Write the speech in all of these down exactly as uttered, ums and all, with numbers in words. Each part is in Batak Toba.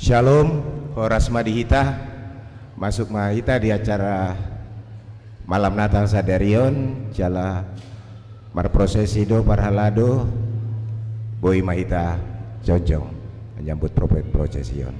Shalom, horas ma di hita. Masuk ma hita di acara malam Natal sadari on, jala marprosesi do parhalado, boi ma hita jongjong manyambut pro-, prosesi on.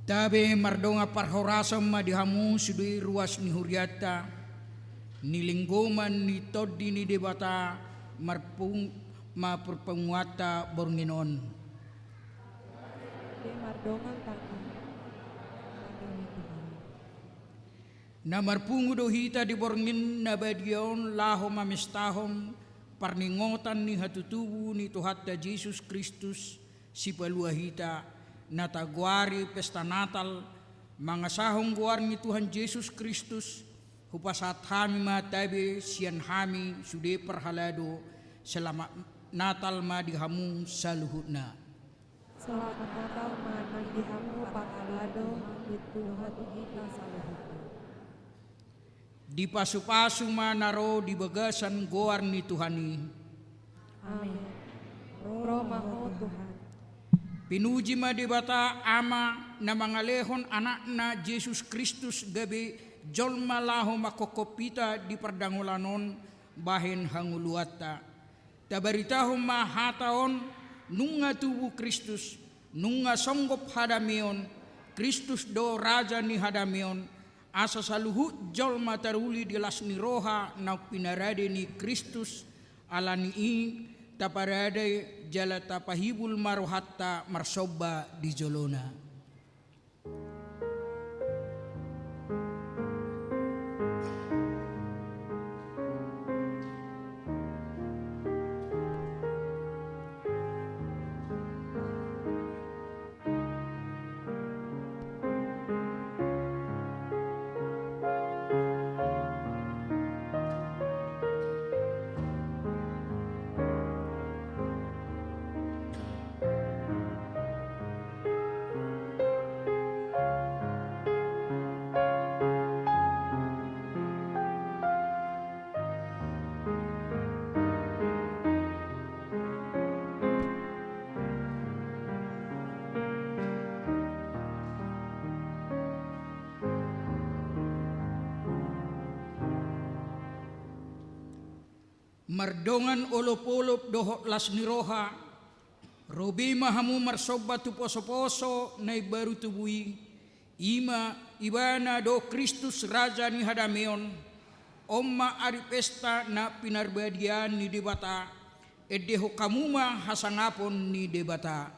Tabe mardongan parhorasan ma di hamu sude ruas ni hurianta, nilinggoman ni Tondi ni Debata marpung-, ma parpunguanta borngin on. Tabe mardongan tangan. Na marpungu do hita di borngin na badia on laho mamestahon parningotan ni hatutubu ni Tuhanta Jesus Kristus, Sipalua hita, na tagoari pesta Natal, mangasahon goar ni Tuhan Jesus Kristus, hupasahat hami ma tabe sian hami sude parhalado, selamat Natal ma di hamu saluhutna. Selamat Natal ma di hamu parhalado, di Tuhan hita saluhutna. Dipasupasu ma na ro di bagasan goar ni Tuhan i. Amen. Ro ma Ho Tuhan. Pinuji ma Debata Ama na mangalehon Anakna Jesus Kristus gabe jolma laho manghophop hita di pardangolan on bahen hangoluanta. Tabaritahon ma hata on, nunga tubu Kristus, nunga songgop hadameon, Kristus do Raja ni hadameon, asa saluhut jolma taruli di las ni roha naung pinarade ni Kristus, ala ni i taparade jala tapahibul ma rohanta marsomba di jolona. Mardongan olopolop dohot las ni roha, ro be ma hamu marsomba tu posoposo na imbaru tubu i, i ma, Ibana do Kristus Raja ni hadameon. On ma ari pesta na pinarbadiaan ni Debata, endehon hamu ma hasangapon ni Debata.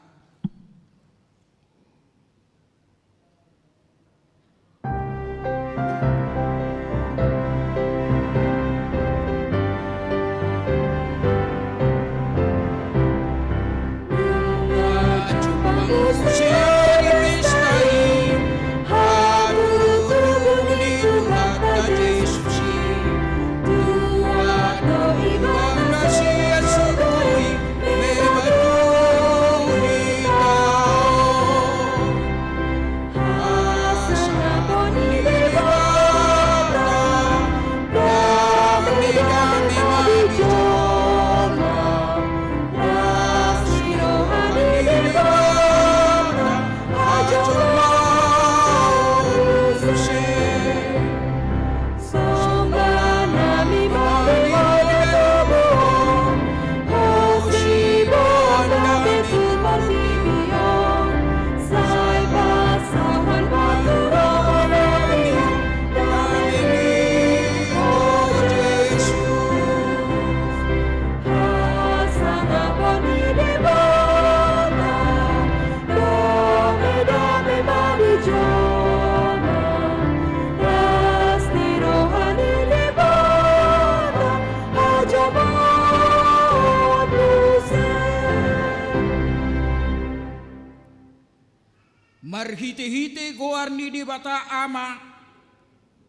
Marhitehite goar ni Debata Ama,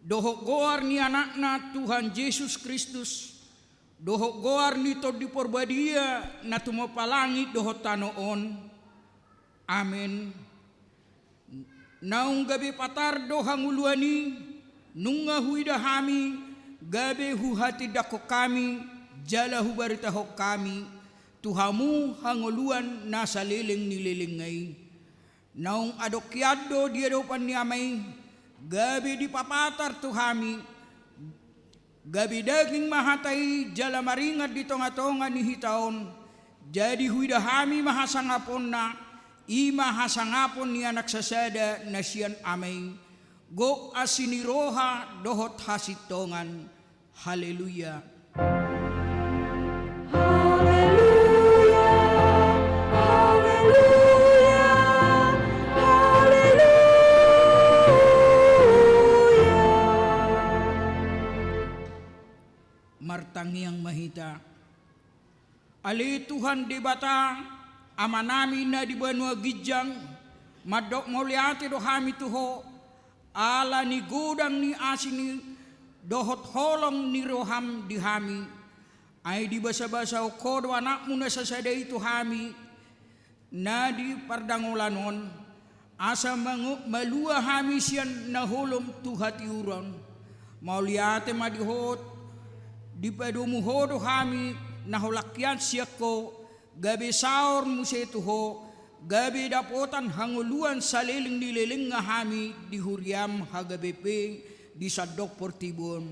dohot goar ni Anakna Tuhan Jesus Kristus, dohot goar ni Tondi Parbadia na tumompa langit dohot tano on. Amen. Naung gabe patar do hangoluan i, nunga huida hami, gabe huhatindangkon hami, jala hubaritahon hami tu hamu hangoluan na saleleng ni lelengna i. Naung adong hian do di adopan ni Ama i, gabe dipapatar tu hami, gabe daging ma hata i jala maringan di tongatonga ni hita on, jadi huida hami ma hasangaponna, i ma hasangapon ni Anak sasada na sian Ama i, gok asi ni roha dohot hasintongan. Haleluya. Haleluya, haleluya, haleluya. Martangiang ma hita. Ale Tuhan Debata, Amanami na di banua ginjang, mandok mauliate do hami tu Ho, ala ni godang ni asi ni dohot holong ni roham di hami. Ai dibasabasahon Ho do Anakmu na sasada i tu hami, na di pardangolan on, asa mango-, malua hami sian na holom tu hatiuron. Mauliate ma di Ho, dipadomu Ho do hami, na holan hian sian Ho, gabe saor muse tu Ho, gabe dapotan hangoluan saleleng ni lelengna hami di huriam hagabeon pe di sandok portibi on.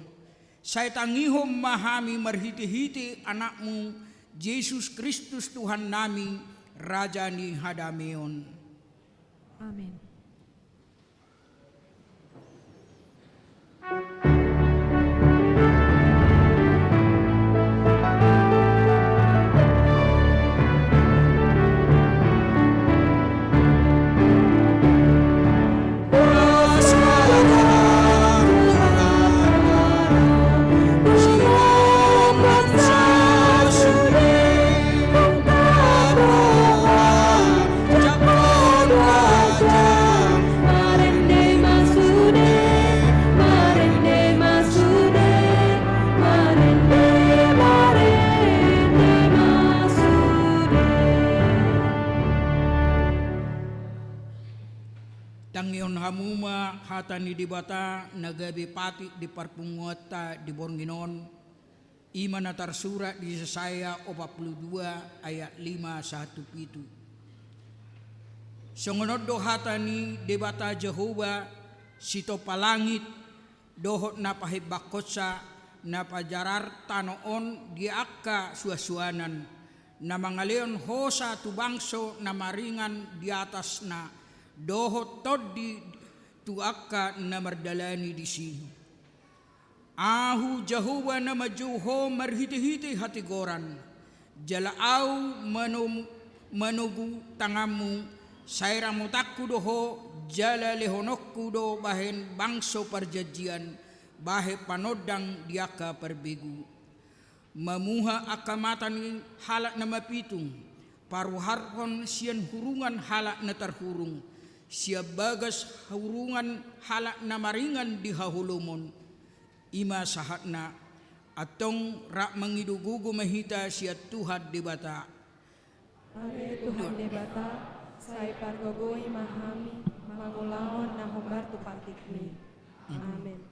Sai tangihon ma hami marhitehite Anakmu, Jesus Kristus Tuhannami, Raja ni hadameon. Amen. Tangihon hamu ma hata ni Debata na gabe patik di parpunguanta di borngin on, i ma na tarsurat di Jesaya opat pulu dua ayat lima sahat tu pitu. Songon on do hata ni Debata Jahowa, sitompa langit, dohot na pahembangkonsa, na pajarar tano on di angka suansuanan, na mangalehon hosa tu bangso na maringan di atasna, dohot tondi tu angka na mardalani disi. Ahu Jahowa na manjou ho marhitehite hatigoran, jala Ahu manom-, manogu tanganmu, sai ramotanku do ho, jala lehononku do bahen bangso parjanjian, bahen panondang di angka parbegu. Mamuha angka mata ni halak na mapitung, paruharhon sian hurungan halak na tarhurung, sian bagas hurungan halak na maringan di haholomon. I ma sahatna, antong rap mangido gogo ma hita sian Tuhan Debata. Ale Tuhan Debata, sai pargogoi ma hami mangulahon na hombar tu patikmi. Amen.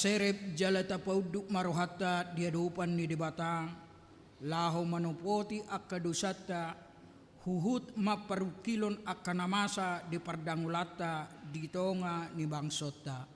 Serep jala tapaunduk ma rohanta di adopan ni Debata, laho manopoti angka dosanta, huhut mamparungkilhon angka na masa di pardangolanta di tonga ni bangsonta.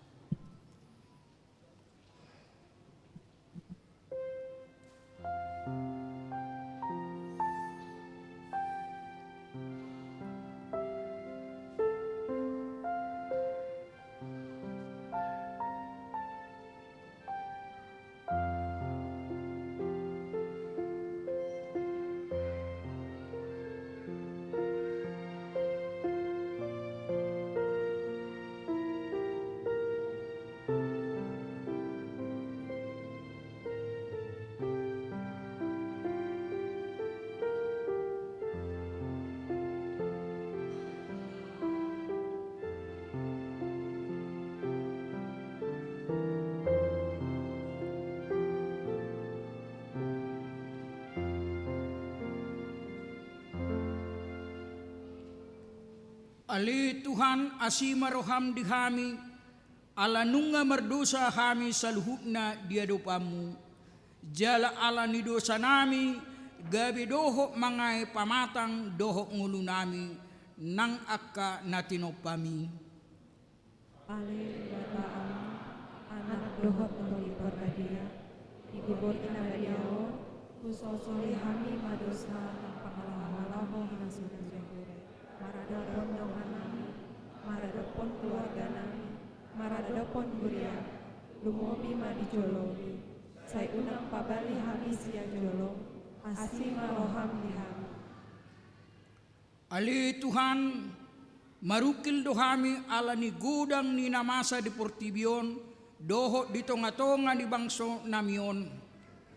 Ale Tuhan, asi ma roham di hami, ala nunga mardosa hami saluhutna di adopanmu, jala ala ni dosanami gabe dohot mangae pamatang dohot ngolunami nang angka na tinompami. Ale Debata Ama, Anak dohot Tondi Parbadia, di borngin na badia on, husolsoli hami ma dosa nang pangalaho-alaho na so hujahahon, maradophon donganami, maradophon keluarganami, maradophon huriam, lumobi ma di jolomi. Sai unang pabali hami sian jolom, asi ma roham di hami. Ale Tuhan, marungkil do hami ala ni godang ni na masa di portibi on, dohot di tonga-tonga ni bangsonami on.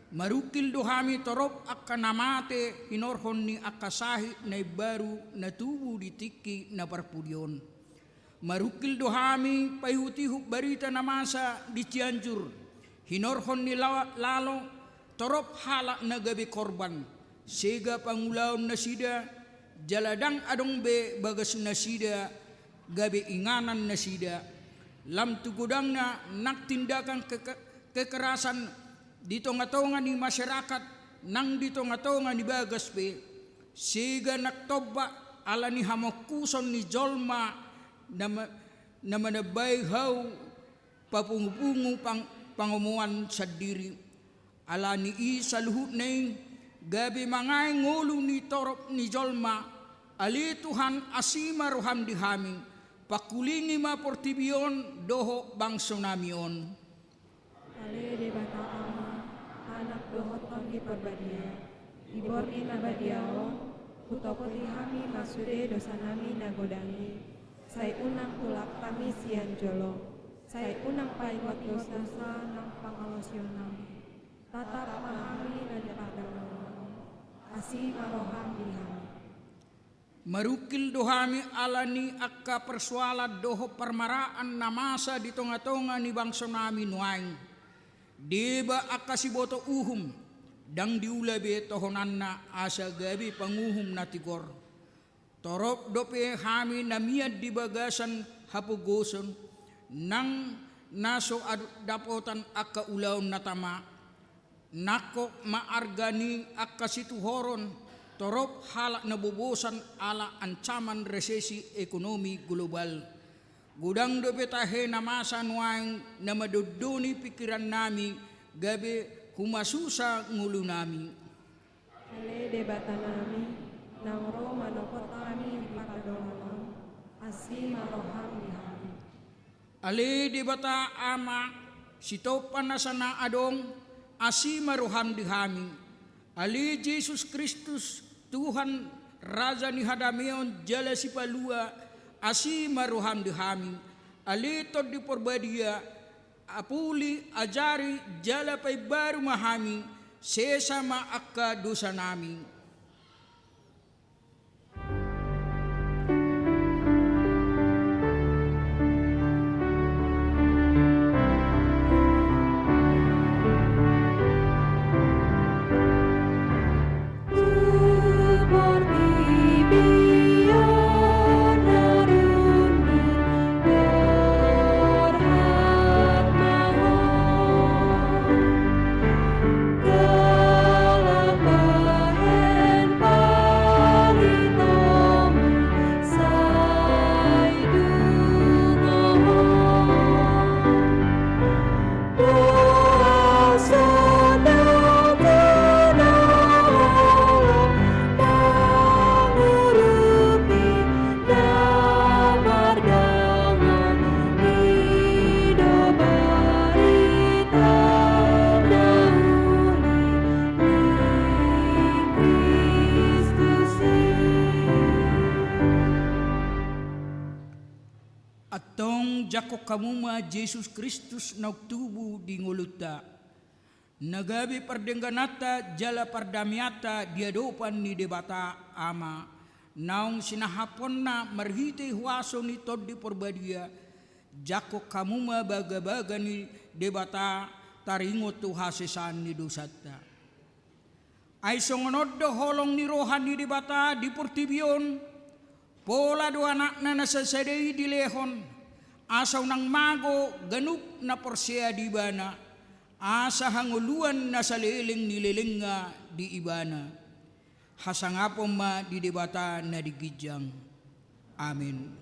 Marungkil do hami torop angka na mate hinorhon ni angka sahit na imbaru na tubu di tingki na parpudi on. Marungkil do hami paihut-ihut barita na masa di Cianjur, hinorhon ni la-, lalo torop halak na gabe korban, sega pangulaon nasida, jala ndang adong be bagas nasida, gabe inganan nasida. Lam tu godangna nang tindakan keke-, kekerasan di tonga-tonga ni masyarakat, nang di tonga-tonga ni bagas pe, sega nang tompa ala ni hamongkuson ni jolma na ma-, na manambai hau papungu-pungu pang-, pangomoan sandiri. Ala ni i saluhutna i, gabe mangae ngolu ni torop ni jolma, ale Tuhan, asi ma roham di hami, pangkulingi ma portibi on dohot bangsonami on. Ale Debata Ama, Anak dohot Tondi Parbadia, di borngin na badia on, hutopoti hami ma sude dosanami na godang i, sai unang tulak hami sian jolom, sai unang paingot-ingot dosa nang pangalaosionami. Tatap ma hami na di pardonganan, asi ma roham di hami. Marungkil do hami ala ni angka parsoalan dohot parmaraan na masa di tonga-tonga ni bangsonami nuaeng. Deba angka siboto uhum, ndang diula be tohonanna asa gabe panguhum na tigor. Torop dope hami na mian di bagasan hapogoson, nang na so ad-, dapotan angka ulaon na tama. Nangkok ma arga ni angka situhoron, torop halak na bobosan ala ancaman resesi ekonomi global. Godang dope tahe na masa nuaeng na madondoni pingkirannami, gabe humasusa ngolunami. Ale Debatanami, naung ro manopot hami di pardonganan on, asi ma roham di hami. Ale Debata Ama, sitompa nasa na adong, asi ma roham di hami. Ale Jesus Kristus, Tuhan, Raja ni hadameon jala Sipalua, asi ma roham di hami. Ale Tondi Porbadia, apuli, ajari, jala paimbaru ma hami, sesa ma angka dosanami. Hamu ma Jesus Kristus naung tubu di ngolunta, na gabe pardenggananta jala pardameanta di adopan ni Debata Ama, naung sinangkaphonna marhite huaso ni Tondi Parbadia, jangkon hamu ma bagabaga ni Debata taringot tu hasesaan ni dosanta. Ai songon on do holong ni roha ni Debata di portibi on, pola do Anakna na sasada i dilehon, asa unang mago ganup na porsea di Ibana, asa hangoluan na saleleng ni lelengna di Ibana. Hasangapon ma di Debata na di ginjang. Amen.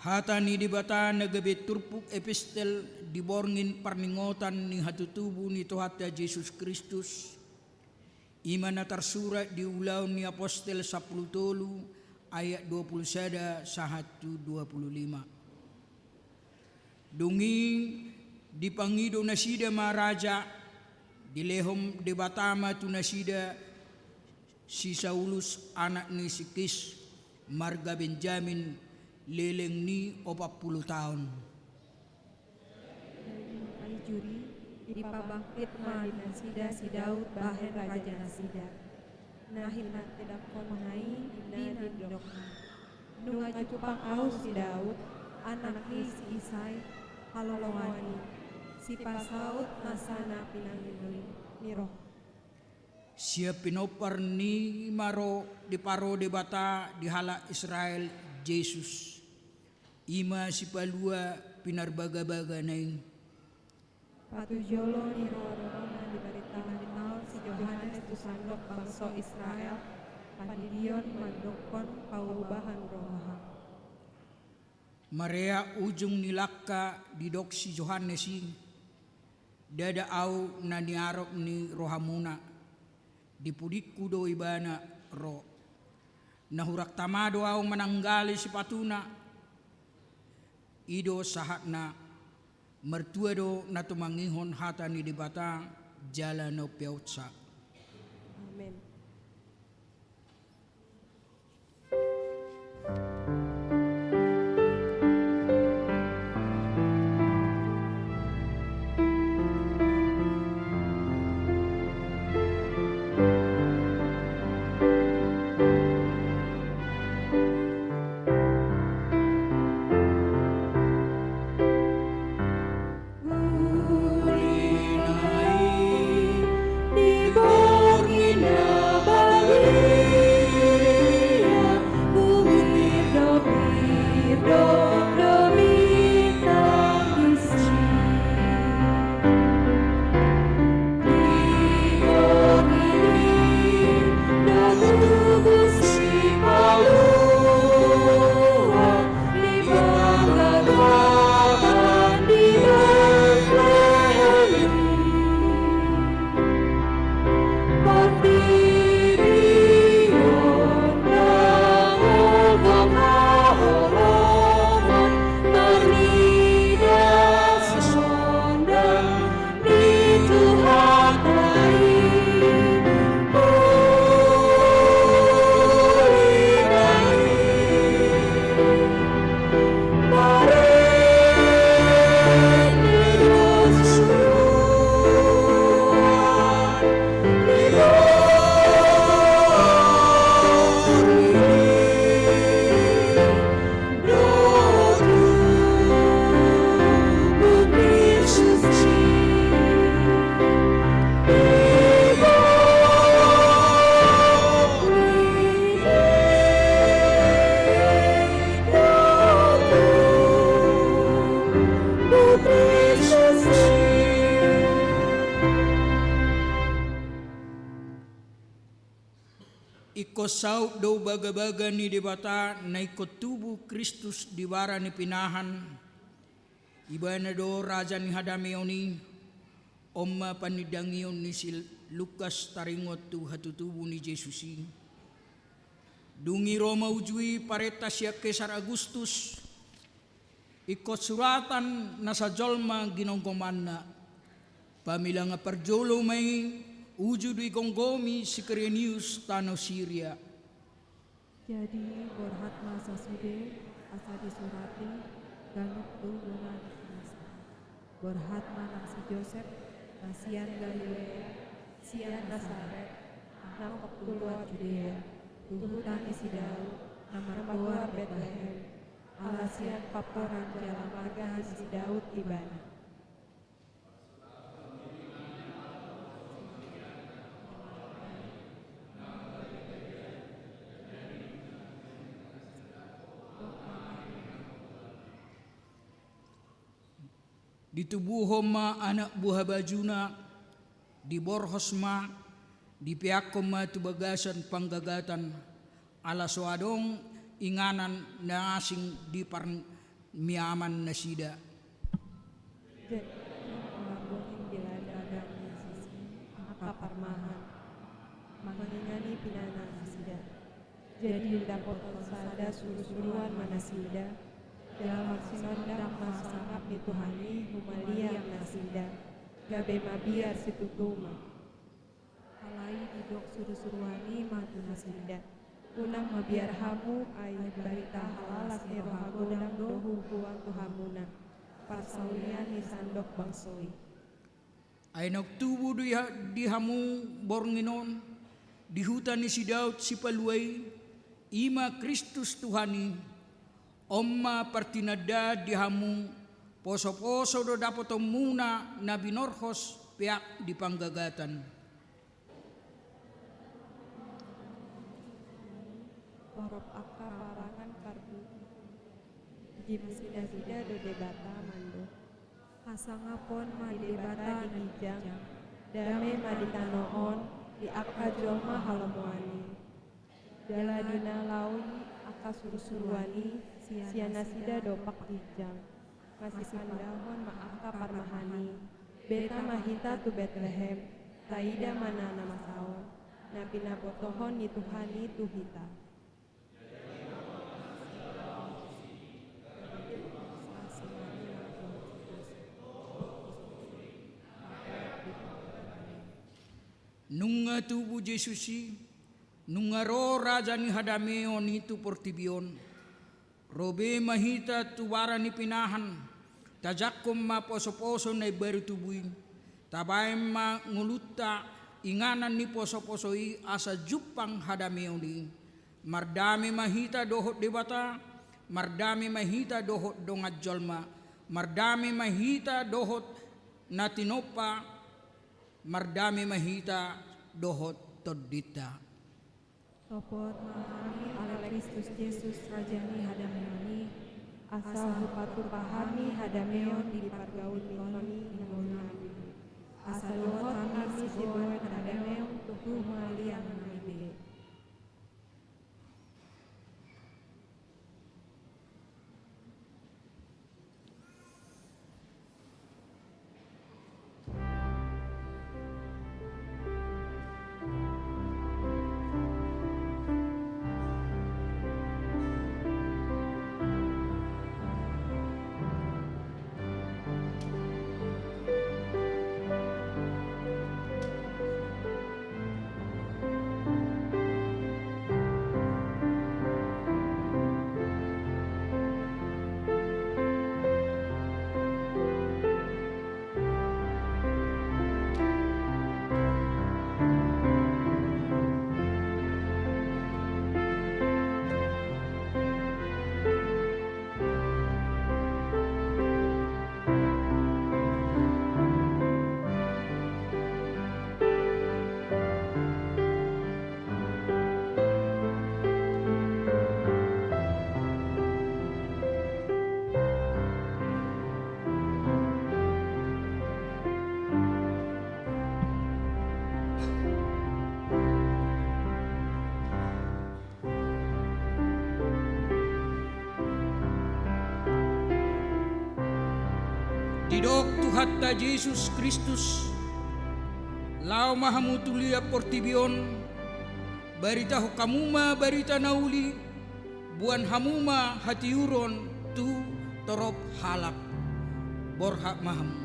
Hata ni Debata na gabe turpuk epistel di borngin parningotan ni hatutubu ni Tuhanta Jesus Kristus, i ma na tarsurat di Ulaon ni Apostel sampulu tolu ayat dua pulu sada sahat tu dua pulu lima. Dung i dipangido nasida ma raja, dilehon Debata ma tu nasida si Saulus anak ni si Kis, marga Benjamin, leleng ni opat pulu taon. Ai juri, dipabangkit ma di nasida si Daud bahen raja nasida. Na hinatedangkonna i ninna didokna: Nunga jumpang ahu si Daud, anak ni si Isai, halomoan i, sipasaut nasa na pinangido ni roha. Sian pinompar ni i ma ro diparo Debata di halak Israel Jesus, i ma sipalua pinarbagabagana i. Patujolo ni roha do na dibaritahon si Johannes tu sandok bangso Israel, pandidion mandokkon paubahan roha. Mareak ujung ni langka didok si Johannes i, ndada ahu na niarop ni rohamuna, di pudingku do ibana ro. Na hurang tama do ahu mananggali sipatuna. I do sahatna. Martua do na tumangihon hata ni Debata jala na umpeaonsa. Amen. Ingkon saut do bagabaga ni Debata na ingkon tubu Kristus di bara ni pinahan, Ibana do Raja ni hadameon i. On ma panindangion ni si Lukas taringot tu hatutubu ni Jesus i. Dung i ro ma uju i parenta sian Kesar Agustus, ingkon suratan na sajolma ginonggomanna. Pamilangan parjolo ma i uju di gomgomi si Kirenius tano Siria. Jadi borhat ma sasude asa disurati ganup tubu na di Kristus. Borhat ma nang si Josep, na sian Galilea, sian Nasaret, nangkok tu luat Judea, tu huta ni si Daud, na margoar Betlehem, ala sian paporan jala marga ni si Daud ibana. Ditubuhon ma anak buha bajuna, diborhos ma, dipeakkon ma tu bagasan panggagatan, ala so adong inganan na asing di parmiaman nasida. Jadi, marbongin di ladang ni sisi angka parmahan, mangingani pinana nasida. Jadi didapothon sada surusuruan ma nasida, jala marsinondang ma sangap ni Tuhan i humaliang nasida, gabe mabiar situtu ma. Alai didok surusuruan i ma tu nasida: Unang mabiar hamu, ai barita halalas ni roha godang do huboan tu hamuna, parsaulian ni sandok bangso i. Ai naung tubu di ha-, di hamu borngin on, di huta ni si Daud Sipalua i, i ma Kristus Tuhan i. On ma partinandaan di hamu: posoposo do dapotonmuna na binorhos peak di panggagatan. Torop angka parangan parbuku, dipuji nasida do Debata mandok: Hasangapon ma di Debata di ginjang, dame ma di tano on di angka jolma halomoan i. Jala di na laho i angka surusuruan i sian nasida dompak ginjang, masipandahon ma angka parmahan i. Beta ma hita tu Betlehem, taida ma na, na masa on, na pinabotohon ni Tuhan i tu hita. Nunga tubu Jesus i, nunga ro Raja ni hadameon i tu portibi on. Ro be ma hita tu bara ni pinahan, tajangkon ma posoposo na imbaru tubu i, tabaen ma ngolunta inganan ni posoposo i asa jumpang hadameon i. Mardame ma hita dohot Debata, mardame ma hita dohot dongan jolma, mardame ma hita dohot na tinompa, mardame ma hita dohot tondinta. Sopot ma hami ala Kristus Jesus Raja ni hadameon i, asa hupatupa hami hadameon di pargaulion i di ngolunami, asa dohot hami siboan hadameon tu humaliang nami be. Tuhanta Jesus Kristus, laho ma hamu tu liat portibi on, baritahon hamu ma barita na uli, boan hamu ma hatiuron tu torop halak. Borhat ma hamu.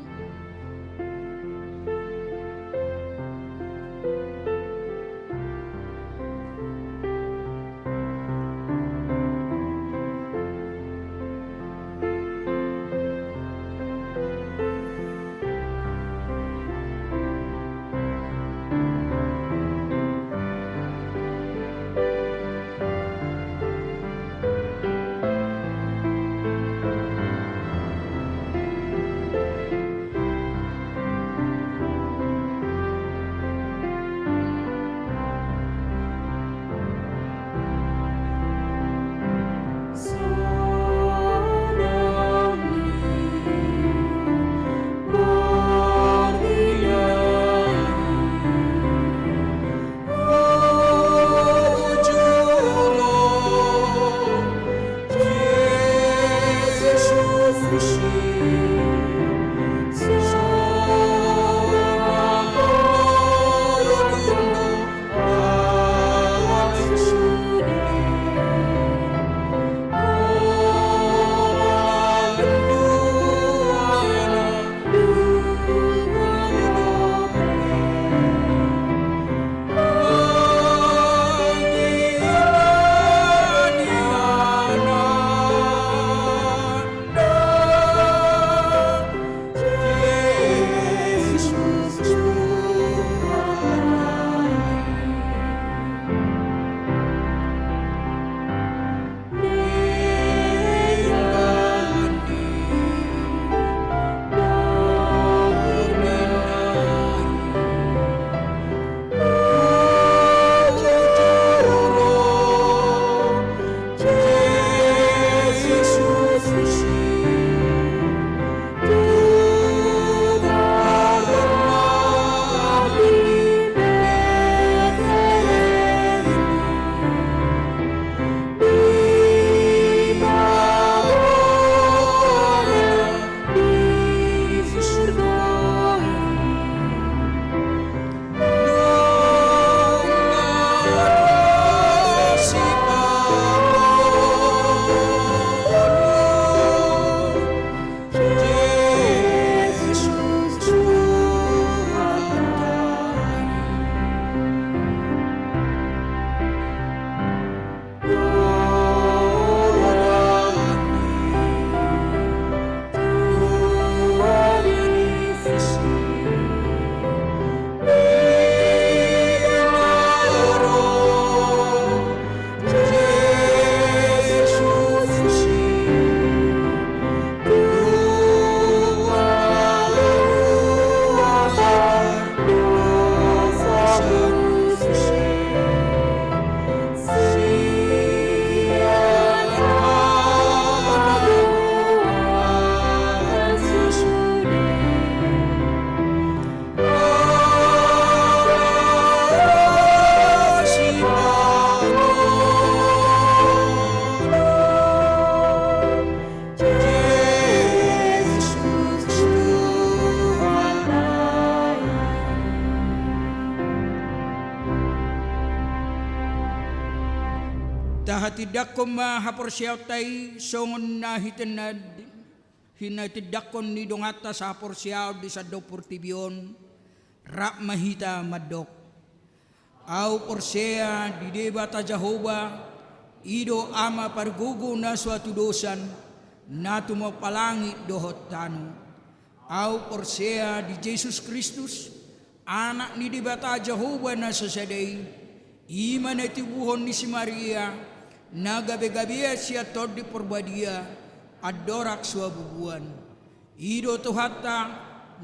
Tahatindangkon ma haporseaonta i songon na hiten-, hinatindangkon ni donganta sahaporseaon di sandok portibi on. Rap ma hita mandok. Ahu porsea di Debata Jahowa, i do Ama pargogo na so hatudosan, na tumompa langit dohot tano. Ahu porsea di Jesus Kristus, Anak ni Debata Jahowa na sasada i, i ma na tinabuhon ni si Maria, na gabe-gabean sian Tondi Parbadia, andorang so habubuan. I do Tuhanta,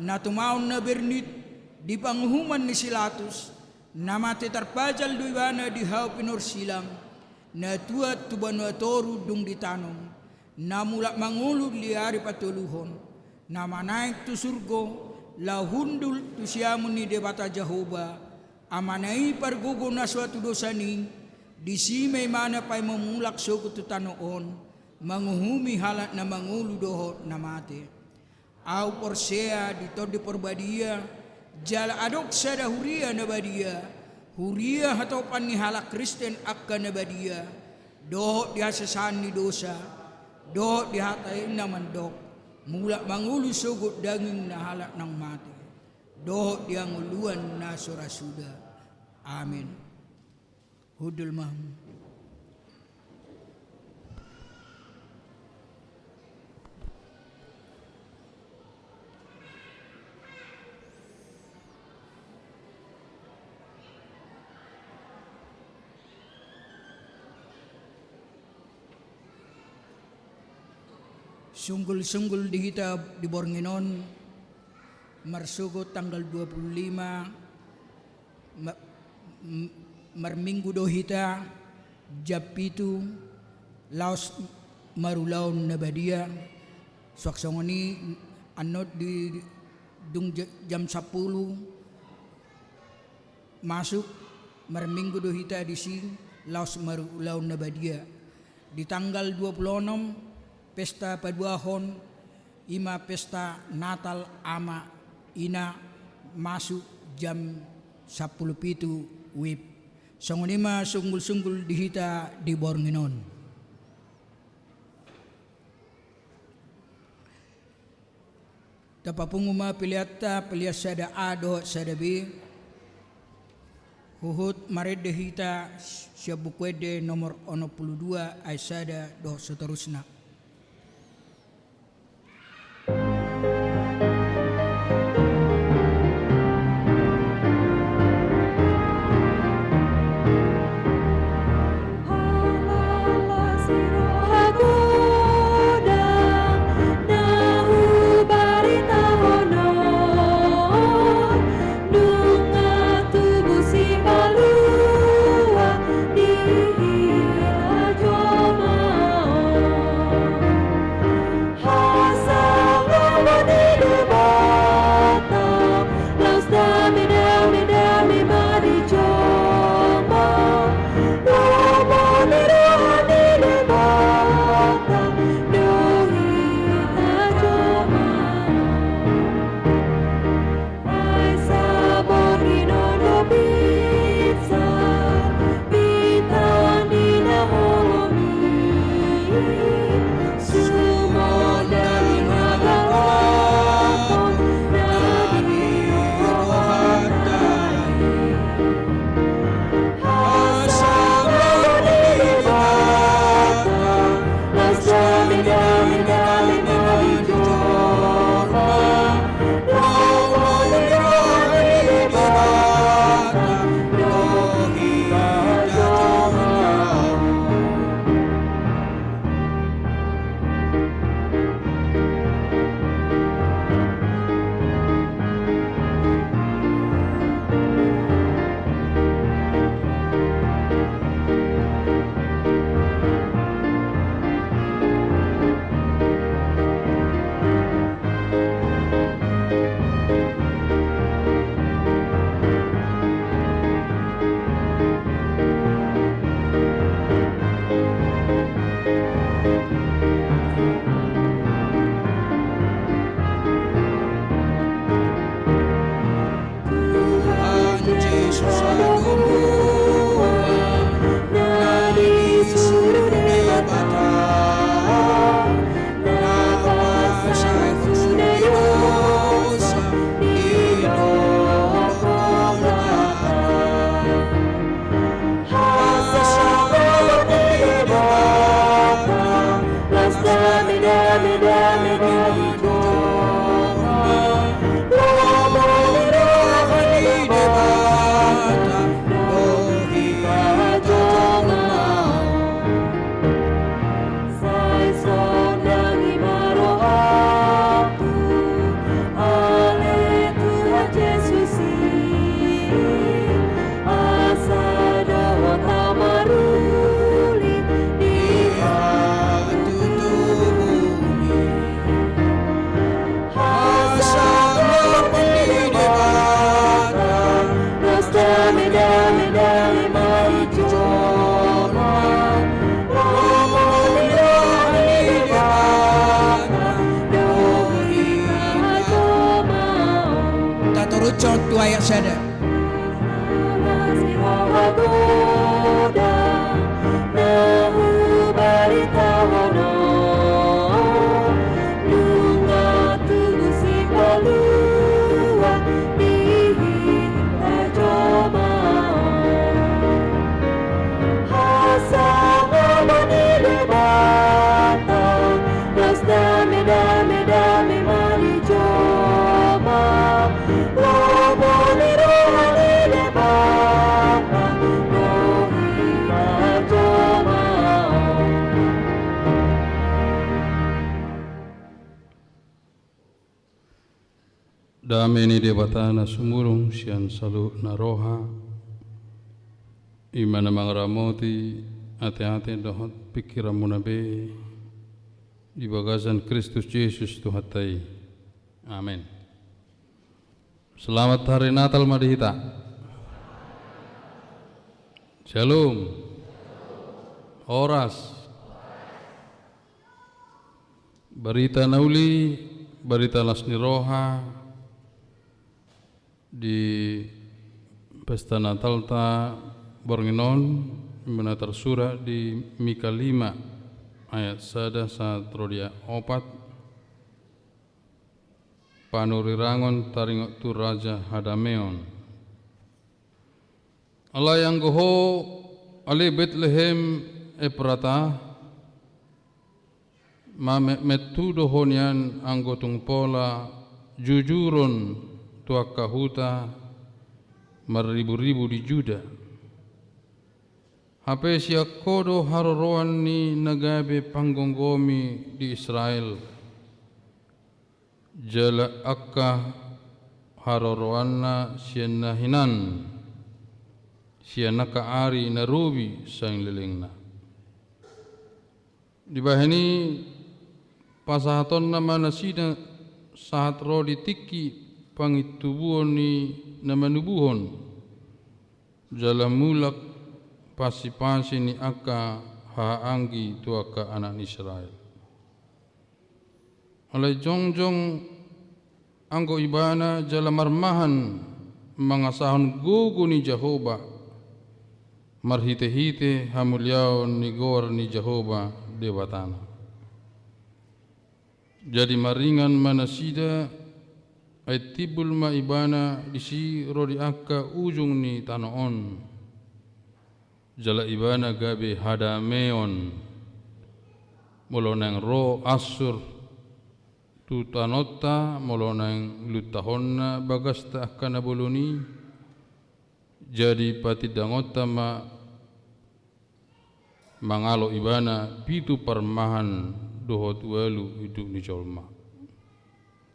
na tumaon na bernit di panguhuman ni si Latus, na mate tarpajal do ibana di hau pinorsilang, na tuat tu banua toru dung ditanom, na mulak mangolu di ari patoluhon, na manaek tu surgo, laho hundul tu siamun ni Debata Jahowa, Amana i pargogo na so hatudosan i, disi ma ibana paima mulak sogot tu tano on, manguhumi halak na mangolu dohot na mate. Ahu porsea di Tondi Parbadia, jala adong sada huria na badia, huria hatopan ni halak Kristen angka na badia, dohot di hasesaan ni dosa, dohot di hata i na mandok, mulak mangolu sogot daging na halak naung mate, dohot di hangoluan na so ra suda. Amen. Hundul ma. Sunggul-sunggul di hita di borngin on, marsogot tanggal dua puluh lima, ma-, m-, marminggu do hita, jam pitu, laos marulaon na badia, suang songon i annon di dung ja-, jam sampulu, masuk, marminggu do hita disi, laos marulaon na badia. Di tanggal dua puluh onom, pesta paduahon, i ma pesta Natal ama ina, masuk jam sampulu pitu wib. Songon i ma sunggul-sunggul di hita di borngin on. Tapapungu ma peleanta, pelean sada A dohot sada B. Huhut marende hita sian Buku Ende nomor onom pulu dua ayat sada dohot seterusna. Ucap tu ayat sada. Dame ni Debata na sumurung sian saluhutna roha, i ma na mangaramoti ateate dohot pingkiranmuna be di bagasan Kristus Jesus Tuhanta i. Amen. Selamat hari Natal ma di hita. Shalom. Horas. Barita na uli, barita las ni roha di pesta Natalta borngin on, i ma na tarsurat di Mika lima ayat sada sahat ro di opat. Panurirangon taringot tu raja hadameon. Alai anggo ho, ale Betlehem Efrata, mametmet tu do ho nian anggo tung pola jujuron tu angka huta marriburibu di Juda. Hape sian ho do haroroan ni na gabe panggomgomi di Israel. Jala angka haroroanna sian na hinan, sian angka ari na robi saleleng lelengna. Dibahen i pasahatonna ma nasida sahat ro di tingki pangintubuon ni na manubuhon, jala mulak pasipasi ni angka hahaanggi tu angka anak ni Israel. Alai jongjong anggo ibana jala marmahan mangasahon gogo ni Jahowa, marhitehite hamuliaon ni goar ni Jahowa Debatana. Jadi maringan ma nasida, ai timbul ma ibana disi ro di angka ujung ni tano on. Jala ibana gabe hadameon, molo naeng ro Assur tu tanonta, molo naeng luntahonna bagasta angka na bolon i. Jadi patindangonta ma mangalo ibana pitu parmahan dohot ualu induk ni jolma.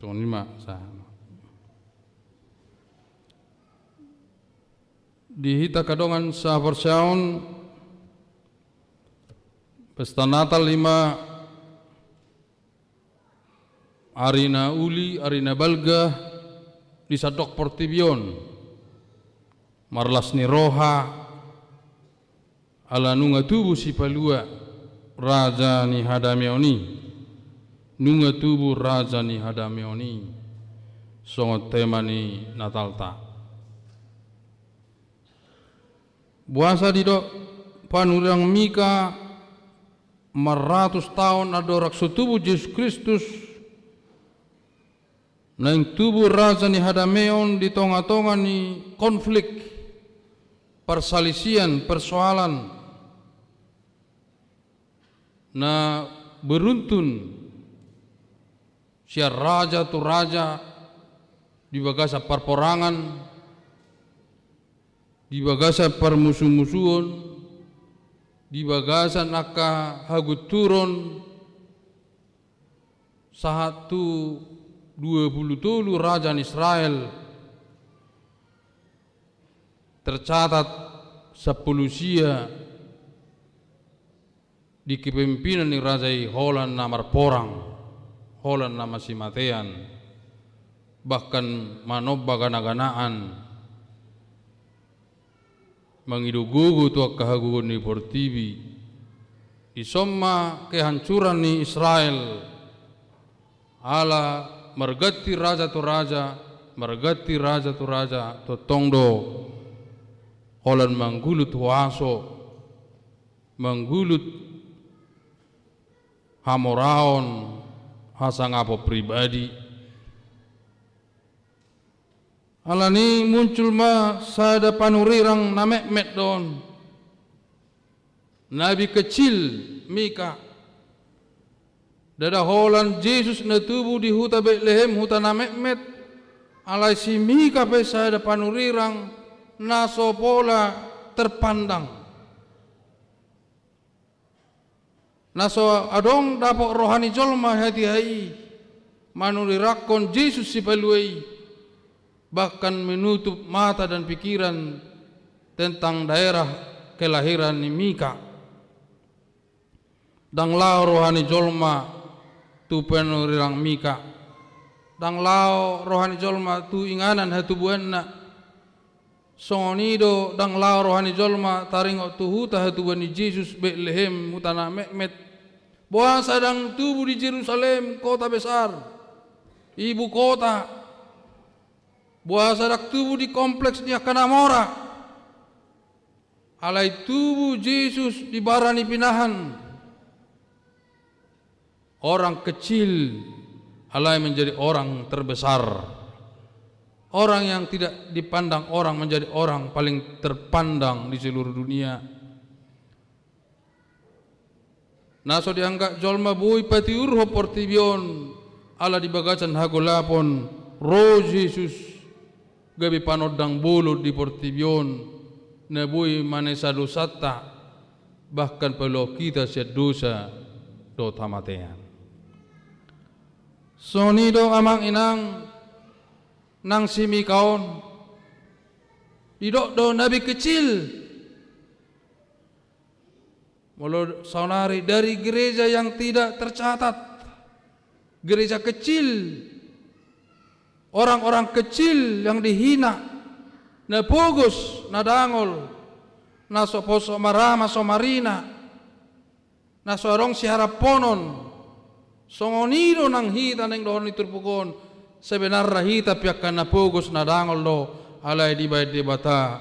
Songon i ma sahana. Di hita angka dongan sahaporseaon, pesta Natal i ma ari na uli, ari na balga di sandok portibi on. Marlas ni roha, ala nunga tubu Sipalua, raja ni hadameon i. Nunga tubu raja ni hadameon i. Songon tema ni Natalta. Boasa didok panurirang Mika, marratus taon andorang so tubu Jesus Kristus, naeng tubu raja ni hadameon di tongatonga ni konflik, parsalisian, persoalan na beruntun sian raja tu raja, di bagasan parporangan, di bagasan parmusumusuon, di bagasan angka hagunturon, sahat tu dua pulu tolu raja ni Israel tercatat sampulu sia di kepemimpinan ni raja i holan na marporang, holan na masimatean, bahkan manomba ganaganaan, mangido gogo tu angka hagogoon ni portibi. Dison ma kehancuran ni Israel, ala marganti raja tu raja, marganti raja tu raja, tongtong do holan manggulut huaso, manggulut hamoraon, hasangapon pribadi. Alani muncul ma sada panurirang na metmet do on. Nabi kecil Mika. Ndada holan Jesus na tubu di huta Betlehem, huta na metmet, alai si Mika pe sada panurirang na so pola terpandang. Na so adong dapot roha ni jolma hatiha i, manurirangkon Jesus Sipalua i, bahkan menutup mata dan pikiran tentang daerah kelahiran ni Mika. Ndang lao roha ni jolma tu panurirang Mika. Ndang lao roha ni jolma tu inganan hatubuanna. Songon i do ndang lao roha ni jolma taringot tu huta hatubuan ni Jesus, Betlehem, huta na metmet. Boasa ndang tubu di Jerusalem, kota besar, ibu kota. Boasa ndang tubu di kompleks ni angka na mora. Alai tubu Jesus di bara ni pinahan. Orang kecil alai menjadi orang terbesar. Orang yang tidak dipandang orang menjadi orang paling terpandang di seluruh dunia. Na so dianggap jolma boi patiurhon portibi on, ala di bagasan hagolapon ro Jesus gabe panondang bolon di portibi on, na boi manesa dosanta, bahkan paluahon hita sian dosa dohot hamatean. Songon i do amang inang nang si Mika on, didok do nabi kecil. Molo saonari dari gereja yang tidak tercatat, gereja kecil, orang-orang kecil yang dihina, na pogos, na dangol, na so poso marama so marina, na so adong siharamponon. Songon i do nang hita naeng dohonon ni turpuk on, sebenarna hita pe angka na pogos na dangol do, alai dibahen Debata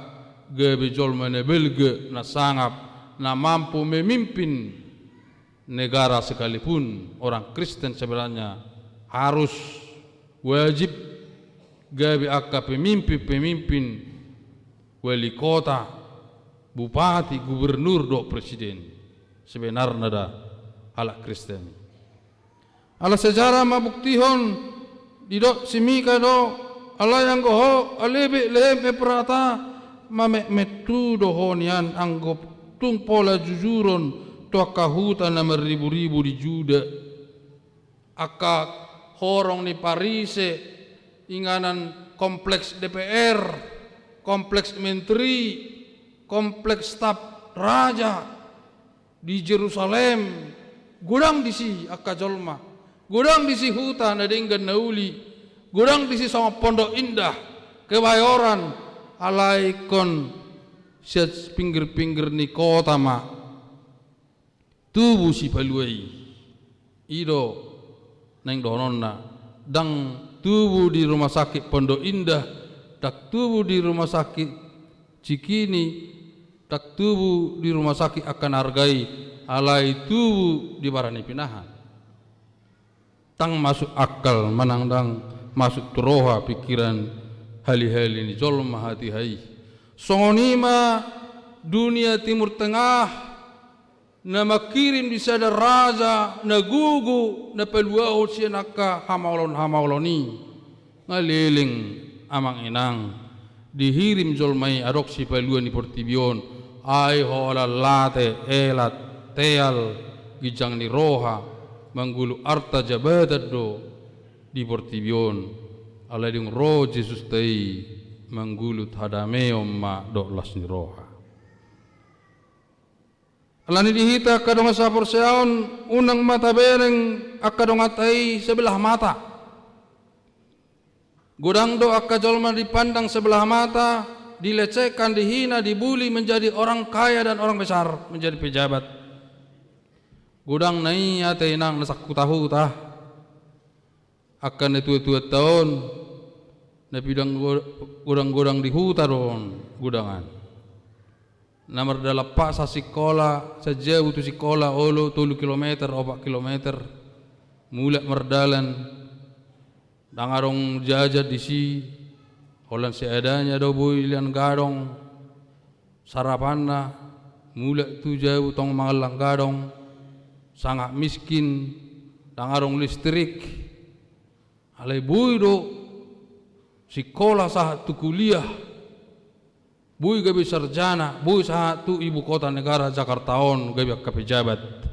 gabe jolma na balga, na sangap, na mampu memimpin negara sekalipun. Orang Kristen sebenarnya harus, wajib gabe angka pemimpin-pemimpin, wali kota, bupati, gubernur dohot presiden. Sebenarna da halak Kristen. Ala sejarah mambuktihon, didok si Mika do, alai anggo ho ale Betlehem Efrata, mametmet tu do ho nian anggo tung pola jujuron tu angka huta na marriburibu di Juda. Angka horong ni Parise, inganan kompleks D P R, kompleks menteri, kompleks staf raja di Jerusalem, godang disi angka jolma, godang disi huta na denggan na uli, godang disi songon Pondok Indah, Kebayoran, alai ingkon sian pinggir-pinggir ni kota ma tubu Sipalua i. I do naeng dohononna, ndang tubu di rumah sakit Pondok Indah, ndang tubu di rumah sakit Cikini, ndang tubu di rumah sakit angka na arga i, alai tubu di bara ni pinahan. Ndang masuk akal manang ndang masuk tu roha pikiran hali-hali ni jolma hatiha i. Songon i ma dunia Timur Tengah na mangkirim di sada raja na gogo na paluahon sian angka hamaolon-hamaolon i. Nga leleng amang inang, dihirim jolma i adong sipalua ni portibi on, ai holan late, elat, teal, ginjang ni roha, manggulu arta jabatan do di portibi on. Alai dung ro Jesusta i, manggulut hadameon ma dohot las ni roha. Alani di hita angka dongan saporseaon, unang ma tabereng angka donganta i sebelah mata. Godang do angka jolma dipandang sebelah mata, dilecehkan, dihina, dibuli, menjadi orang kaya dan orang besar, menjadi pejabat. Godang na i ate inang na sangkut-sangkut ah. Angka na tua-tuanta on, Na pidang go-, godang-godang di huta do on godangan. Na mardalan paksa sikola, sajabu tu sikola, olo, tolu kilometer, opat kilometer. Mulak mardalan. Ndang adong jajan disi, holan seadanya do boi lian gadong sarapanna, mulak tu jabu tong mangallang gadong, sangat miskin, ndang adong listrik. Alai boi do sikola sahat tu kuliah, boi gabe sarjana, boi sahat tu ibu kota negara Jakarta on gabe angka pejabat.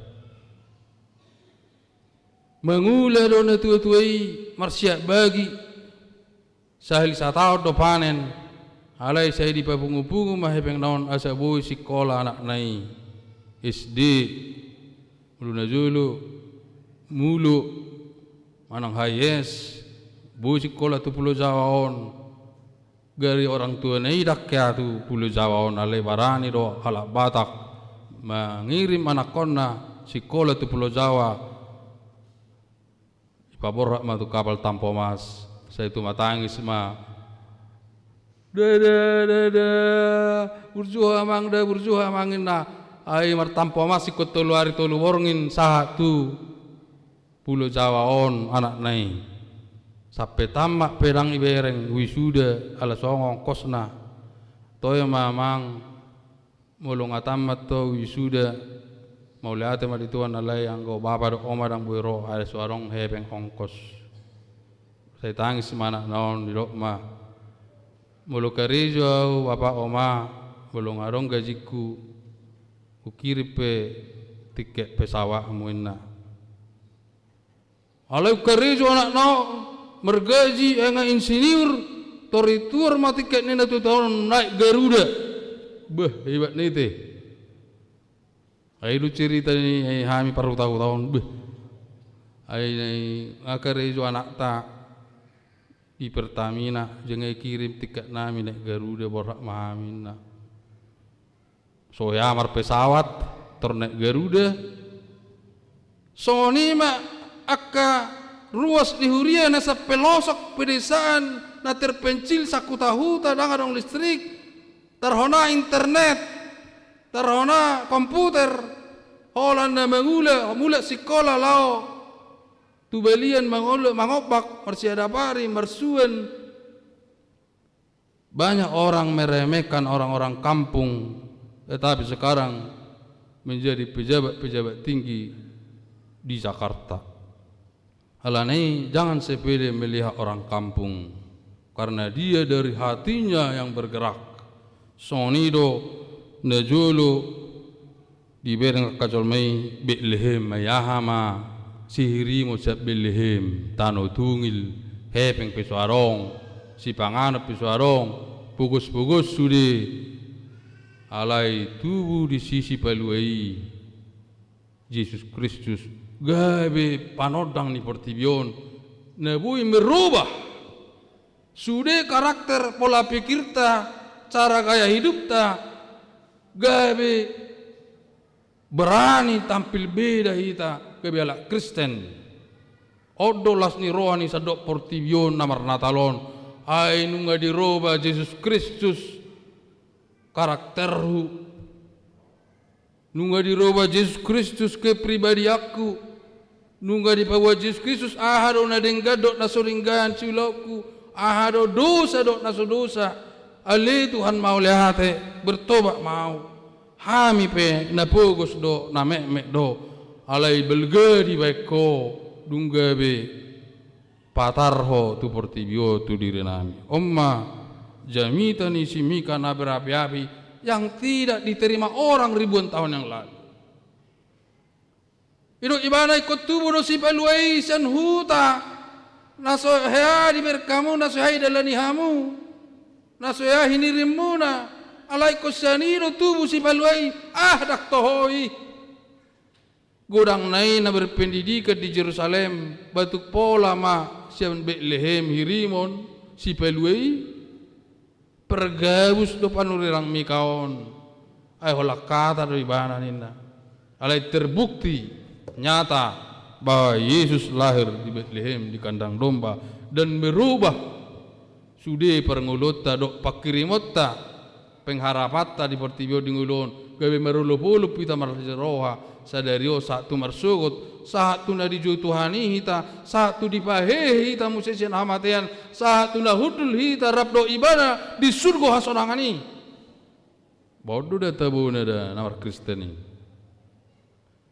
Mangula do natuatua i marsiat bagi, sahali sataon do panen, alai sai dipapungupungu ma hepengna on asa boi sikola anakna i. S D, molo najolo, molo, manang H I S, boi sikola tu Pulo Jawa on. Gari orang tuana i ndang hea tu Pulo Jawa on, alai barani do halak Batak mangirim anakkonna sikola tu Pulo Jawa. Ipaborhat ma tu kapal Tampomas, sai tumatangis ma. Dada, dada, burju ho amang da, burju ho amang, ninna. Ai martampomas ingkon tolu ari tolu borngin sahat tu Pulo Jawa on anakna i. Sampe tamat pe ndang ibereng wisuda ala songon ongkosna. Toe ma amang, molo nga tamat ho wisuda, mauliate ma di Tuhan, alai anggo bapa dohot oma ndang boi ro, ai so adong hepeng ongkos. Sai tangis ma anakna on, didok ma. Molo karejo au bapa oma, molo nga adong gajingku, hukirim pe tiket pesawatmu, ninna. Alai ungkarejo anakna on, margaji, ai nga insinyur, tor ituar ma tiket ninna tu taon naik Garuda. Beh, hebat nite. Ai do cerita ni, ai hami parhutahuta on, beh. Ai nga karejo anakta di Pertamina, jala nga ikirim tiket nami naik Garuda, borhat ma hami, ninna. So hea marpesawat, tor naik Garuda. Songon i ma angka ruas di huria na sampe pelosok, pedesaan, na terpencil, sahutahuta, ndang adong listrik, tarhona internet, tarhona komputer, holan na mangula, mulak sikola laho tu balian, mangol-, mangombak, marsiadapari, marsuan. Banyak orang meremehkan orang-orang kampung, tetapi sekarang menjadi pejabat-pejabat tinggi di Jakarta. Alani i, jangan sepele melihat orang kampung, karena dia dari hatinya yang bergerak. Songon i do najolo dibereng angka jolma i Betlehem, ai aha ma sihirimon sian Betlehem, tano tungil, hepeng pe so adong, sipanganon pe so adong, pogos-pogos sude, alai tubu disi Sipalua i, Jesus Kristus, gabe panondang ni portibi on, na boi merubah sude karakter, pola pikirta, cara gaya hidupta, gabe berani tampil beda hita, gabe halak Kristen. On do las ni roha ni sandok portibi on na marnatal on, ai nunga dirubah Jesus Kristus karakterhu. Nunga dirubah Jesus Kristus kepribadianku. Nunga dipaboa Jesus Kristus aha do na denggan dohot na so denggan siulaonku, aha do dosa dohot na so dosa. Ale Tuhan, mauliate, bertobat ma au. Hami pe na pogos do, na metmet do, alai balga dibaen Ho, dung gabe patar Ho tu portibi on tu dirinami. On ma jamita ni si Mika na berapi-api, yang tidak diterima orang ribuan tahun yang lalu. Didok ibana, ingkon tubu do Sipalua i sian huta, na so hea dibereng hamu, na so hea didalani hamu, na so hea hinirimuna, alai ingkon sian i do tubu Sipalua i, ah, ndang toho i. Godangna i na berpendidikan di Jerusalem, batuk pola ma sian Betlehem hirimon Sipalua i. Pargabus do panurirang Mika on. Ai holan hata do ibana, ninna. Alai terbukti nyata bahwa Yesus lahir di Betlehem, di kandang domba, dan merubah sude parngoluonta dohot pangkirimonta, pengharapanta di portibi on di ngolu on, gabe marolopolop hita marlas ni roha, sadari on sahat tu marsogot, sahat tu na dijou Tuhan i hita, sahat tu dipahehe hita muse sian hamatean, sahat tu na hundul hita rap dohot Ibana di surgo hasonangan i. Bah, on do da tabona da na marKristen i.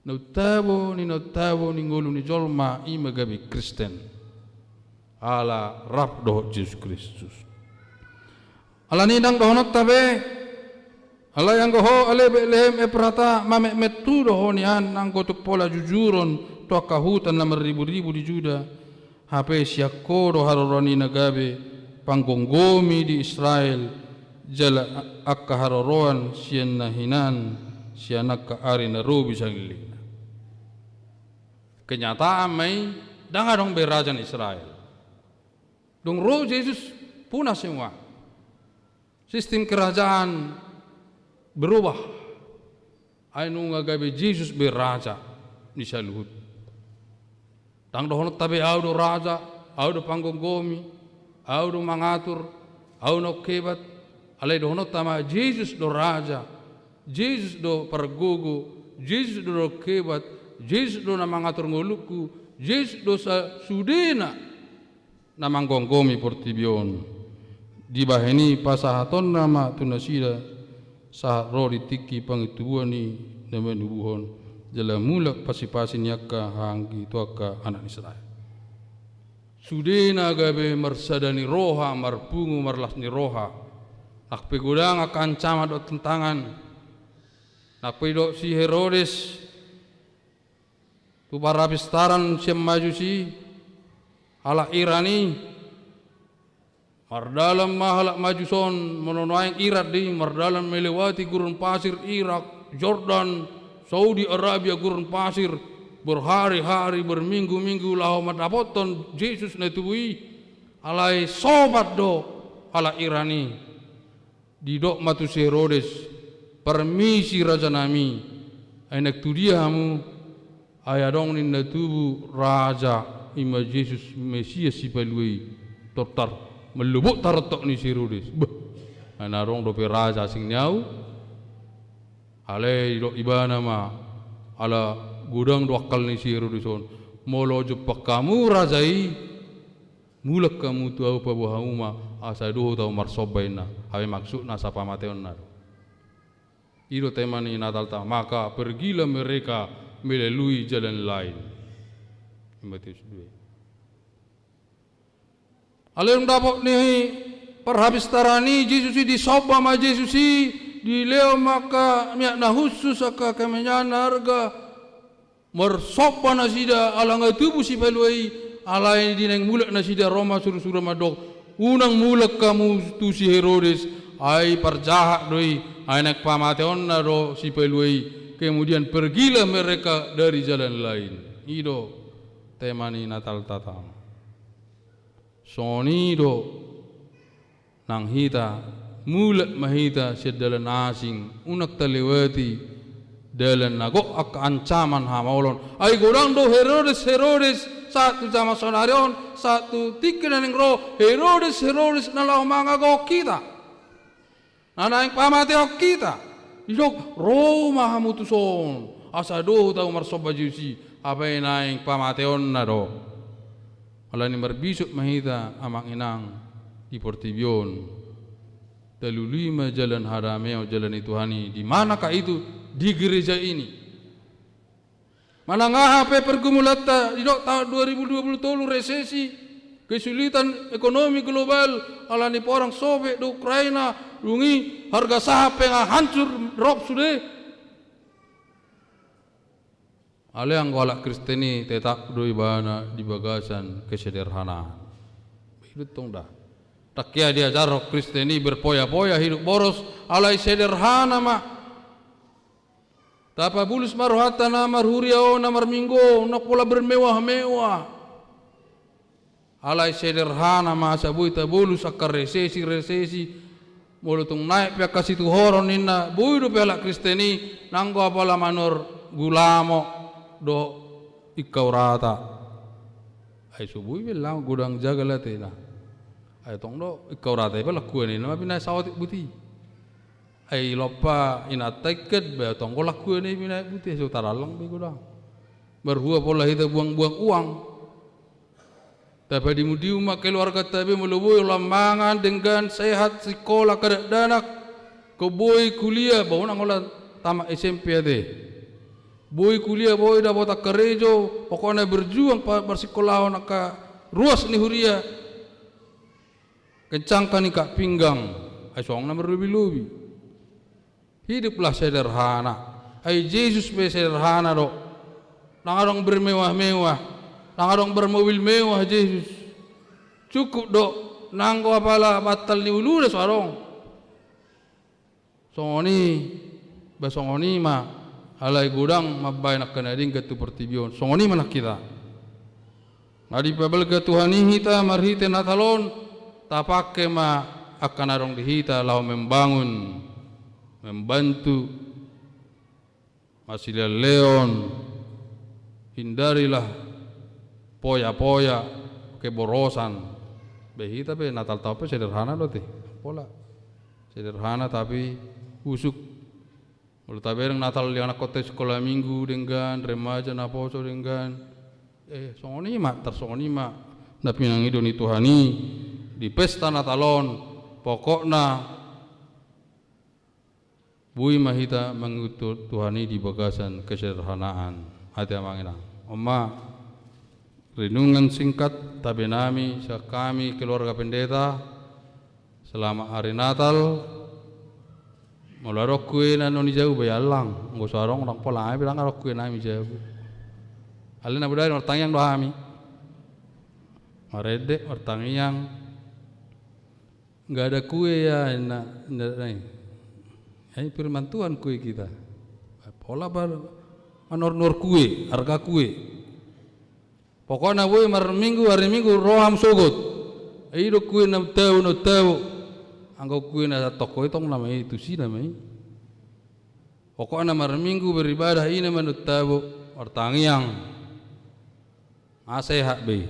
Na untabo ni na untabo ni ngolu ni jolma i ma gabe Kristen. Ala rap dohot Jesus Kristus. Alani i ndang dohononta be, alai anggo ho ale Betlehem Efrata, mametmet tu do ho nian anggo tung pola jujuron tu angka huta na marriburibu di Juda. Hape sian ho do haroroan i na gabe panggomgomi di Israel, jala angka haroroan sian na hinan sian angka ari na robi sangkallingna. Kenyataan ma i, ndang adong be raja ni Israel. Dung ro Jesus, punah semua. Sistem kerajaan berubah. Ai nunga gabe Jesus be raja ni saluhut. Ndang dohononta be, ahu do raja, ahu do panggomgomi, ahu do mangatur, ahu naung hebat. Alai dohononta ma Jesus do raja, Jesus do pargogo, Jesus do naung hebat, Jesus do na mangatur ngolungku, Jesus do sa-, sudena na manggomgomi portibi on. Dibahen i pasahatonna ma tu nasida sahat ro di tingki pangintubuan ni na manubuhon, jala mulak pasipasi ni angka hahaanggi tu angka anak ni Israel. Sudena gabe marsada ni roha, marpungu, marlas ni roha. Nang pe godang angka ancaman dohot tantangan. Nang pe didok si Herodes tu parhapistaran sian Majus i, halak Iran i, mardalan ma halak Majus on, molo nuaeng Iran do i, mardalan melewati gurun pasir Irak, Jordan, Saudi Arabia, gurun pasir, berhari-hari, berminggu-minggu laho mandapothon Jesus na tubu i, alai sobat do halak Iran i. Didok ma tu si Herodes, "Parmisi rajanami, ai naeng tu dia hamu?" "Ai adong ninna tubu raja, i ma Jesus Mesias Sipalua i." Tortar, mallobot tarontok ni si Herodes. "Bah, ai na adong dope raja asing ni ahu?" Alai didok ibana ma, ala godang do akal ni si Herodes on, "Molo jumpang hamu raja i, mulak hamu tu ahu, paboa hamu ma, asa dohot ahu marsomba," ninna. Hape maksudna asa pamateonna do. I do tema ni Natalta, maka pergilah mereka melalui jalan lain. Matius dua. Alai dung dapot ni parhapistaran i Jesus i, disomba ma Jesus i, dilehon ma angka miak na hushus, angka kemenyan na arga, marsomba nasida ala nga tubu Sipalua i. Alai di naeng mulak nasida ro ma surusuruan mandok, "Unang mulak hamu tu si Herodes, ai parjahat do i, ai naeng pamateonna do Sipalua i." Kemudian pergilah mereka dari jalan lain. I do tema ni Natalta. Songon i do nang hita, mulak ma hita sian dalan asing, unang talewati dalan na gok angka ancaman hamaolon. Ai godang do Herodes-Herodes sahat tu jaman sonari on, sahat tu tingki na naeng ro, Herodes-Herodes na laho mangagohon hita, na naeng pamatehon hita. Didok, "Ro ma hamu tuson, asa dohot ahu marsomba Jesus i." Hape naeng pamateonna do. Alani marbisuk ma hita, amang inang, di portibi on. Talului ma jalan hadameon, jalan ni Tuhan i. Di manakah itu? Di gereja ini. Manang aha pe pergumulanta, didok tahun dua ribu dua puluh tolu resesi, kesulitan ekonomi global, alani porang sobek do Ukraina, dung i harga saham pe nga hancur, drop sude. Alai anggo halak Kristen i tetap do ibana di bagasan kesederhanaan. I do tong da. Ndang hea diajarhon Kristen i berpoya-poya, hidup boros, alai sederhana ma. Tapabulus ma rohanta na marhuria on, na marminggu on, ndang pola bermewah-mewah. Alai sederhana ma asa boi tabolus angka resesi-resesi. Molo tung naek pe angka situhoron ninna, boi dope halak Kristen i nanggo apala manor gulamo dohot ingkau rata. Ai so boi be lam godang jagal atena. Ai tong do ingkau rata i pe lakuan i nama binaen saotik buti. Ai lompa inanta ingkon ba tong do lakuan i binaen buti, ai so tarallang be godang. Marhua pola hita buang-buang uang. Tapadimu-dimu ma keluarganta be molo boi holan mangan denggan, sehat, sikola angka dakdanak, ingkon boi kuliah, ba unang holan tamat S M P ate. Boi kuliah, boi dapotan karejo, pokokna berjuang pa-, parsikolahon angka ruas ni huria. Kencangkan ikat pinggang, ai songon na marlobi-lobi. Hiduplah sederhana. Ai Jesus pe sederhana do. Ndang adong bermewah-mewah. Ndang adong bermobil mewah Jesus. Cukup do, nanggo apala bantal ni uluna so adong. Songon i, ba songon i ma, alai godang mambaen angka na denggan tu portibi on. Songon i ma nang hita. Nga dipabalga Tuhan i hita marhite Natal on, tapangke ma angka na adong di hita laho membangun, membantu, masileanleon, hindarilah poya-poya, keborosan. Be hita pe Natal taon pe sederhana do te. Pola. Sederhana tapi husuk. Molo tabereng Natal di anakkonta sikola minggu denggan, remaja naposo denggan. Eh, songon i ma, tarsongon i ma na pinangido ni Tuhan i di pesta Natal on. Pokokna boi ma hita mangihut Tuhan i di bagasan kesederhanaan. Ate amang inang. On ma renungan singkat tabe nami, sian hami keluarga pendeta, selamat hari Natal. Molo adong kue na non i jabu, ba i allang. Anggo so adong, ndang pola, hami pe ndang adong kue nami jabu. Alai na bodari martangiang do hami. Marende, martangiang. Nggak ada kue ya, inna, inna, inna. Eh, firman Tuhan kue kita. Pola ba manornor kue, arga kue. Pokokna boi marminggu, hari Minggu, ro hamu sogot. I do kue na tabo, na tabo. Anggo kue na toko i tong nama i, tusi nama i. Pokokna marminggu beribadah i nama na tabo, martangiang. Ah, sehat be,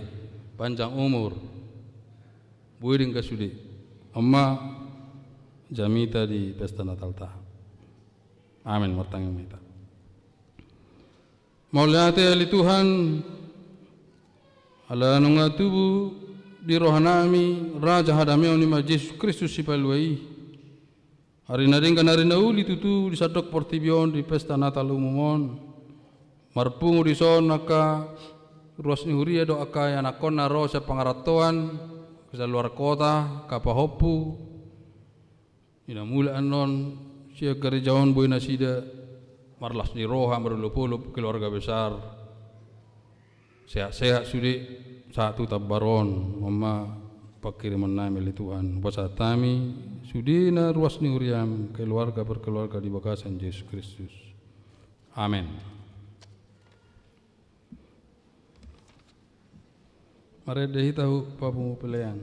panjang umur. Boi denggan sude. On ma jamita di pesta Natalta. Amen, martangiang ma hita. Mauliate ale Tuhan, ala nunga tubu di rohanami raja hadameon i ma Jesus Kristus Sipalua i. Ari na denggan, ari na uli tutu di sandok portibi on di pesta Natal umum on. Marpungu dison angka ruas ni huria dohot angka ianakhonna ro sian pangarantoan, saluar kota, angka pahompu. Di na mulak annon sian gareja on boi nasida marlas ni roha, marolopolop keluarga besar. Sehat-sehat sude sahat tu tambar on. On ma panghirimonnami ale Tuhan. Hupasahat hami sude na ruas ni huriam, keluarga per keluarga, di bagasan Jesus Kristus. Amen. Marende hita hu papungu pelean.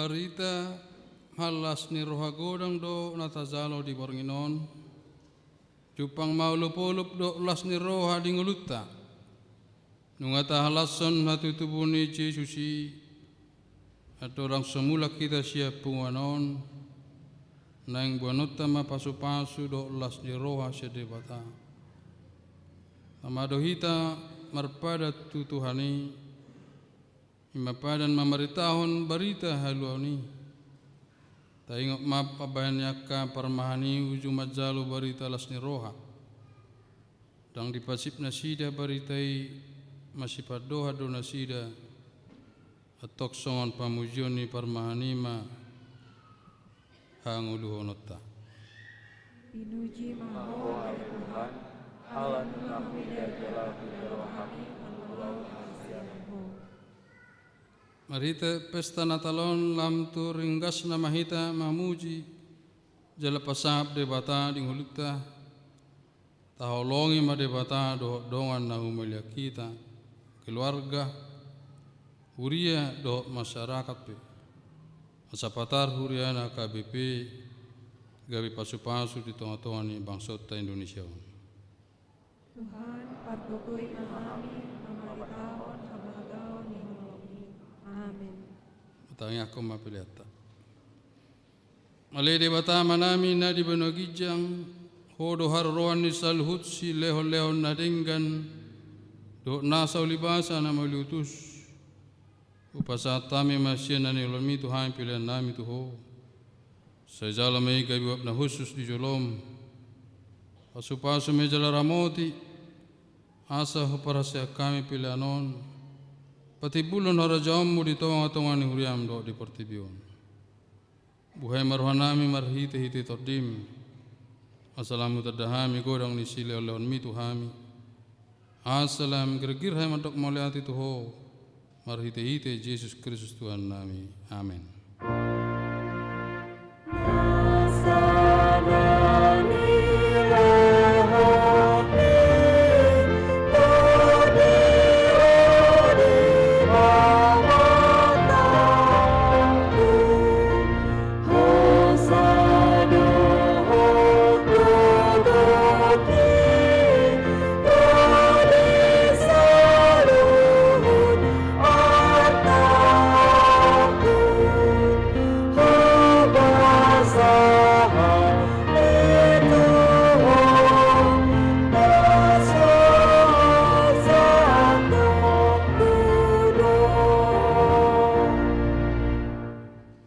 Barita hallas ni roha godang do na tajalo di borngin on. Jumpang ma olopolop dohot las ni roha di ngolunta. Nunga tahalashon hatutubu ni Jesus i, andorang so mulak hita sian punguan on, naeng boanonta ma pasupasu dohot las ni roha sian Debata. Tama do hita marpadan tu Tuhan i, i ma padan mamaritahon barita haluaon i. Taingot ma pambahen ni angka parmahan i uju manjalo barita las ni roha. Ndang dipasip nasida barita i, masipandohan do nasida, antong songon pamujion ni parmahan i ma hangoluhononta. Pinuji ma Ho ale Tuhan, ala nunga huida jala huida rohami mangulahon hasialan Ho. Marhite pesta Natal on lam tu ringgasna ma hita mamuji jala pasangap Debata di ngolunta. Taholongi ma Debata dohot dongan na humaliang hita, keluarga, huria dohot masyarakat pe. Asa patar huriana K B P gabe pasupasu di tongatonga ni bangsonta Indonesia on. Tuhan, pargogoi ma hami mamaritahon habagasahon ni holong i. Amen. Tangiangkon ma peleanta. Ale Debata Amanami na di banua ginjang, Ho do haroroan ni saluhut silehonlehon na denggan dohot nasa ulibasa na mauliutus. Hupasahat hami ma sian na nilehonmi tu hami peleannami tu Ho. Sai jalo ma i gabe uap na hushus di jolom. Pasupasu ma i jala ramoti, asa huparhaseang hami pelean on patimbulhon harajaonmu di tongatonga ni huriam dohot di portibi on. Buhai ma rohanami marhitehite Tondim, asa lam hutanda hami godang ni silehonlehonmi tu hami, asa lam girgir hami mandok mauliate tu Ho, marhitehite Jesus Kristus Tuhannami. Amen.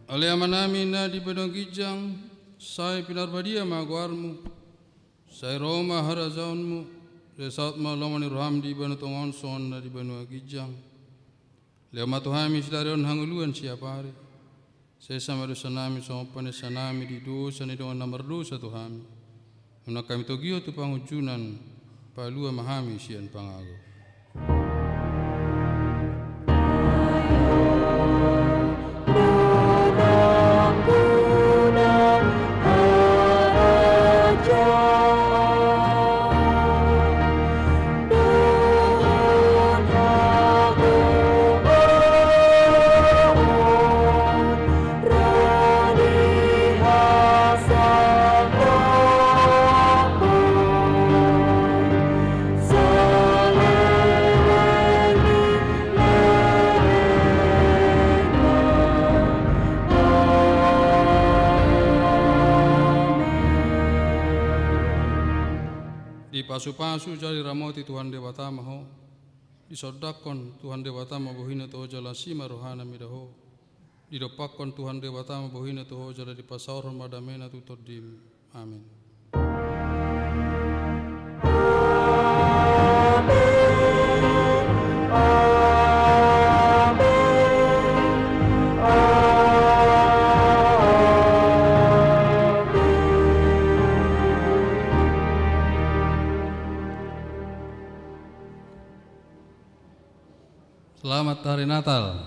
Ale Amanami na di banua ginjang, sai pinarbadia ma goarmu, sai ro ma harajaonmu, sai saut ma lomo ni roham di banua tonga on songon na di banua ginjang. Lehon ma tu hami sadari on hangoluan siapari. Sesa ma dosanami songon panesanami di dosa ni dongan na mardosa tu hami. Unang hami togihon tu pangunjunan, palua ma hami sian pangago. Dipasupasu jala diramoti Tuhan Debata ma ho. Disondangkon Tuhan Debata ma bohina tu ho jala asi ma rohana mida ho. Didompakkon Tuhan Debata ma bohina tu ho jala dipasaorhon ma damena tu tondim. Amen. Selamat Hari Natal.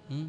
Hmm?